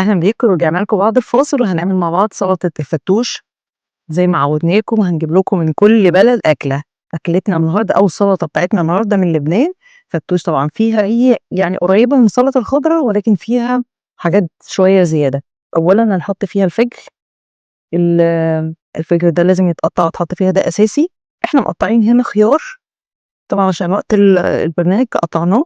أهلًا بيكم، ورجعنا لكم بعد الفاصل، وهنعمل مع بعض سلطة الفتوش زي ما عودناكم. هنجيب لكم من كل بلد أكلة. أكلتنا النهارده أو السلطة بتاعتنا النهارده من لبنان، فتوش. طبعًا فيها هي يعني قريبة من السلطة الخضرا، ولكن فيها حاجات شوية زيادة. أولًا هنحط فيها الفجل، الفجل ده لازم يتقطع ويتحط فيها، ده أساسي. إحنا مقطعين هنا خيار طبعًا عشان وقت البرنامج قطعناه،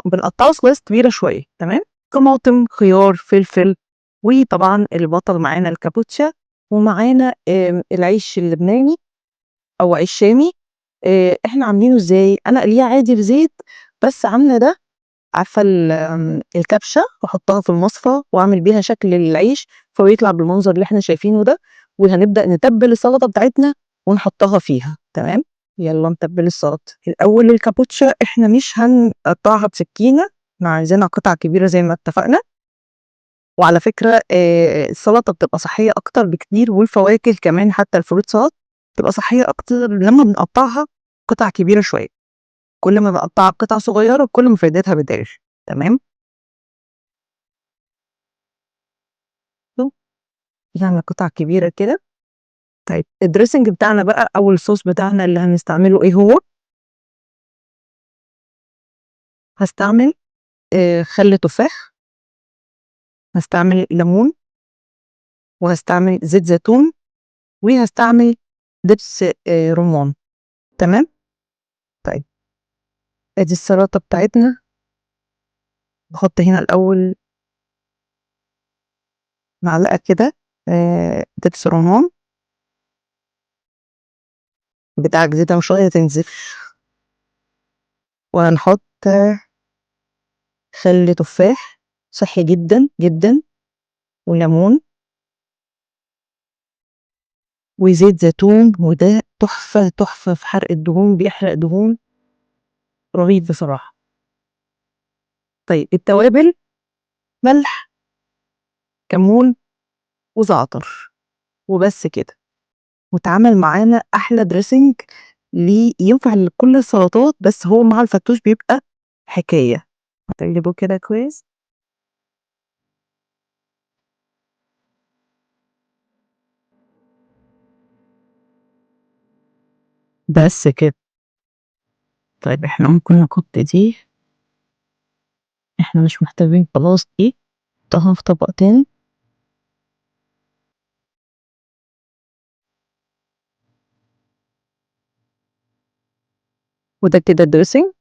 بنقطعه سلايس كبيرة شوية، تمام؟ طماطم، خيار، فلفل، وطبعًا البطل معانا الكابوتشا، ومعانا العيش اللبناني أو عيش شامي. إحنا عاملينه إزاي؟ أنا قلياه عادي بزيت، بس عاملة ده، عارفة الكبشة، بحطها في المصفى وأعمل بيها شكل العيش، فبيطلع بالمنظر اللي إحنا شايفينه ده. وهنبدأ نتبل السلطة بتاعتنا ونحطها فيها، تمام؟ يلا نتبل السلطة. الأول الكابوتشا إحنا مش هنقطعها بسكينة، إحنا عايزينها قطع كبيرة زي ما اتفقنا. وعلى فكرة، السلطة بتبقى صحية أكتر بكتير، والفواكه كمان، حتى الفروت سلطة بتبقى صحية أكتر لما بنقطعها قطع كبيرة شوية. كل ما بنقطعها قطع صغيرة كل ما فايدتها بتقل، تمام؟ نعمل قطع كبيرة كده. طيب الدريسنج بتاعنا بقى أو الصوص بتاعنا اللي هنستعمله إيه هو؟ هستعمل خل تفاح، هستعمل ليمون، وهستعمل زيت زيتون، وهستعمل دبس رمان، تمام؟ طيب ادي السلطة بتاعتنا. نحط هنا الأول معلقة كده، دبس رمان بتاع جديدة مش راضية تنزل، وهنحط خل تفاح صحي جدا جدا، وليمون، وزيت زيتون، وده تحفة تحفة في حرق الدهون، بيحرق دهون رهيب بصراحة. طيب التوابل: ملح، كمون، وزعتر، وبس كده. واتعمل معانا أحلى دريسنج ليه، ينفع لكل السلطات، بس هو مع الفتوش بيبقى حكاية. هتقلبه كده كويس. بس كده. طيب احنا ممكن نحط دي، احنا مش محتاجين خلاص دي، نحطها في طبق تاني. وده كده الدريسنج.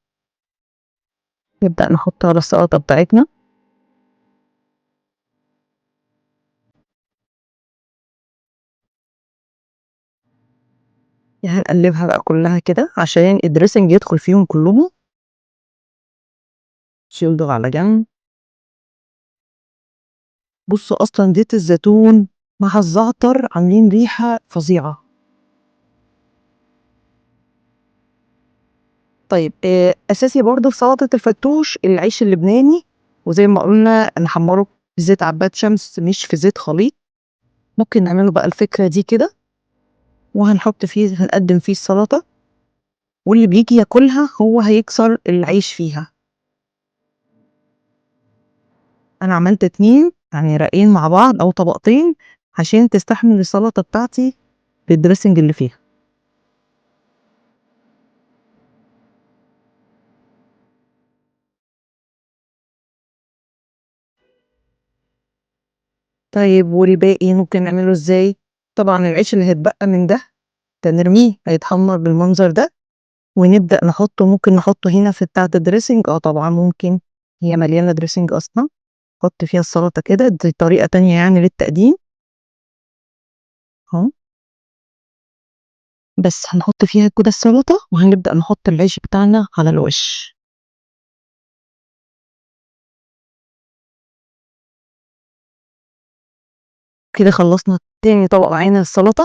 نبدأ نحطه على السلطة بتاعتنا. هنقلبها بقى كلها كده عشان الدريسنج يدخل فيهم كلهم. شيل دول على جنب. بصوا أصلا زيت الزيتون مع الزعتر عاملين ريحة فظيعة. أساسي برضو في سلطة الفتوش العيش اللبناني، وزي ما قلنا نحمره في زيت عباد شمس مش في زيت خليط. ممكن نعمله بقى الفكرة دي كده، وهنحط فيه، هنقدم فيه السلطة، واللي بيجي ياكلها هو هيكسر العيش فيها. أنا عملت 2، يعني رقين مع بعض أو طبقتين عشان تستحمل السلطة بتاعتي بالدريسنج اللي فيها. طيب والباقي ممكن نعمله ازاي؟ طبعا العيش اللي هيتبقى من ده ده نرميه، هيتحمر بالمنظر ده، ونبدأ نحطه. ممكن نحطه هنا في بتاعة الدريسنج، طبعا ممكن، هي مليانة دريسنج أصلا. نحط فيها السلطة كده، دي طريقة تانية للتقديم اهو. بس هنحط فيها كده السلطة، وهنبدأ نحط العيش بتاعنا على الوش. كده خلصنا تاني طبق معانا السلطة.